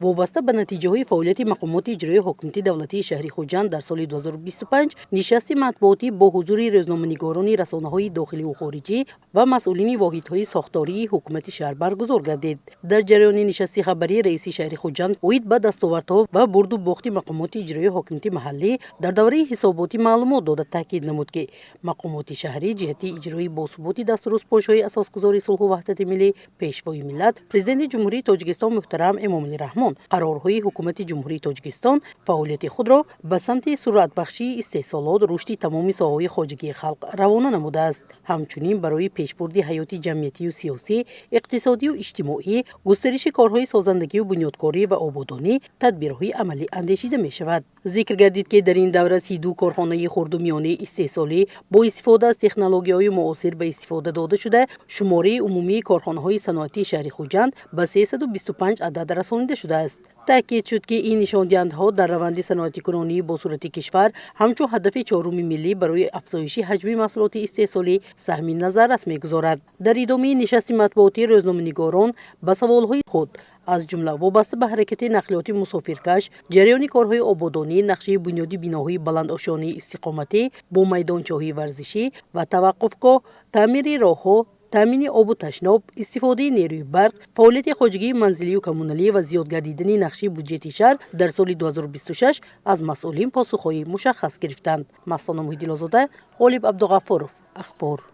Вобаста ба натиҷаҳои фаъолияти мақомоти иҷроии ҳокимияти давлатии шаҳри Хуҷанд дар соли 2025 нишасти матбуотӣ бо ҳузури рӯзноманигорони расонаҳои дохиливу хориҷӣ ва масъулини воҳидҳои сохтории ҳукумати шаҳр баргузор гардид. Дар ҷараёни нишасти хабарӣ раиси шаҳри Хуҷанд оид ба дастовардҳо ва бурду бохти мақомоти иҷроии ҳокимияти маҳаллӣ дар давраи ҳисоботӣ маълумот дода, таъкид намуд, ки мақомоти шаҳрӣ ҷиҳати иҷрои босуботи дастуру супоришҳои Асосгузори сулҳу ваҳдати миллӣ, Пешвои миллат, Президенти Ҷумҳурии Тоҷикистон муҳтарам Эмомалӣ Раҳмон, қарорҳои Ҳукумати Ҷумҳурии Тоҷикистон фаъолияти худро ба самти суръатбахшии истеҳсолот, рушди тамоми соҳаҳои хоҷагии халқ равона намудааст. Ҳамчунин барои пешбурди ҳаёти ҷамъиятию сиёсӣ, иқтисодию иҷтимоӣ, густариши корҳои созандагию бунёдкорӣ ва ободонӣ тадбирҳои амалӣ андешида мешавад. Зикр гардид, ки дар ин давра 32 корхонаи хурду миёнаи истеҳсолӣ бо истифода аз технологияҳои муосир ба истифода дода шуда, шумораи умумии корхонаҳои саноатии шаҳри Хуҷанд ба 325 адад расонида шудааст. Таъкид шуд, ки ин нишондиҳандаҳо дар раванди саноатикунонии босуръати кишвар ҳамчун ҳадафи чоруми миллӣ барои афзоиши ҳаҷми маҳсулоти истеҳсолӣ саҳми назаррас мегузорад. Дар идомаи нишасти матбуотӣ рӯзноманигорон ба саволҳои худ, аз ҷумла вобаста ба ҳаракати нақлиёти мусофиркаш, ҷараёни корҳои ободонӣ, нақшаи бунёди биноҳои баландошёнаи истиқоматӣ бо майдончаҳои варзишӣ ва таваққуфгоҳ, таъмири роҳҳо, таъмини обу ташноб, истифодаи нерӯи барқ, фаъолияти хоҷагии манзилию коммуналӣ ва зиёд гардидани нақши буҷети шаҳр дар соли 2026 аз масъулин посухҳои мушаххас гирифтанд. Мастона Муҳиддинозода, Ғолиб Абдуғаффоров, Ахбор.